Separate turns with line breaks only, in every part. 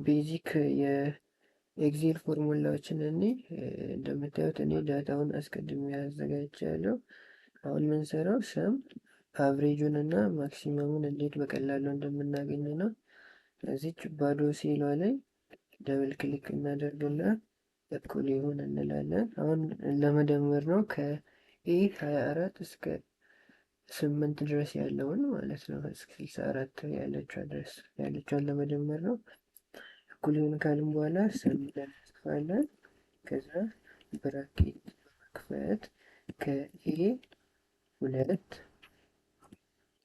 Basic የ Excel formula ዎችን እኔ እንደምታዩት እኔ data ውን አስቀድሜ አዘጋጅቻለሁ። አሁን የምንሰራው sum፣ average ኡን እና maximum ኡን እንዴት በቀላሉ እንደምናገኝ ነው። እዚች ባዶ ሴሏ ላይ double click እናደርግና እኩል ይሁን እንላለን። አሁን ለመደመር ነው፣ ከ A 24 እስከ 8 ድረስ ያለውን ማለት ነው። እስከ 64 ያለችዋ ድረስ ያለችዋን ለመደመር ነው። እኩል ይሁን ካልን በኋላ sum ብለን እንጽፋለን። ከዛ bracket በመክፈት ከ A 2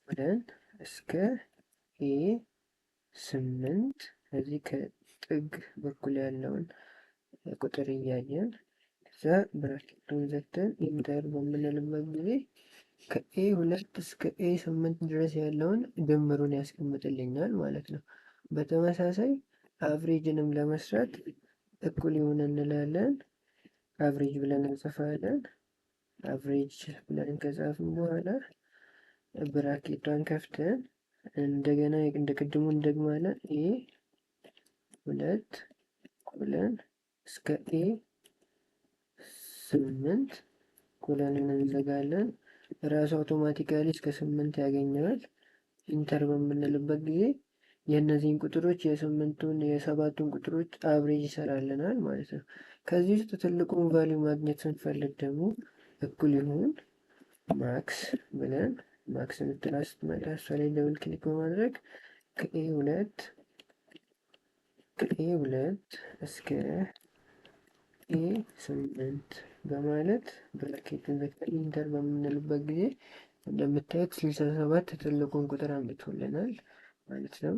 ብለን እስከ A 8፣ እዚህ ከጥግ በኩል ያለውን ቁጥር እያየን፣ ከዛ bracket ኡን ዘግተን enter በምንልበት ጊዜ ከ A 2 እስከ A 8 ድረስ ያለውን ድምሩን ያስቀምጥልኛል ማለት ነው። በተመሳሳይ average ንም ለመስራት እኩል ይሁን እንላለን። Average ብለን እንጽፋለን። Average ብለን ከጻፍን በኋላ bracket ኧን ከፍተን እንደገና እንደ ቅድሙ እንደግማለን። A 2 colon እስከ A 8 colon ን እንዘጋለን። ራሱ automatically እስከ 8 ያገኘዋል። Enter በምንልበት ጊዜ የእነዚህን ቁጥሮች፣ የስምንቱን የሰባቱን ቁጥሮች average ይሰራልናል ማለት ነው። ከዚህ ውስጥ ትልቁን value ማግኘት ስንፈልግ ደግሞ እኩል ይሁን max ብለን max የምትላ ስትመጣ እሷ ላይ double click በማድረግ ከ A 2 እስከ A 8 በማለት bracket ን ዘግተን enter በምንልበት ጊዜ እንደምታዩት 67 ትልቁን ቁጥር አምጥቶልናል ማለት ነው።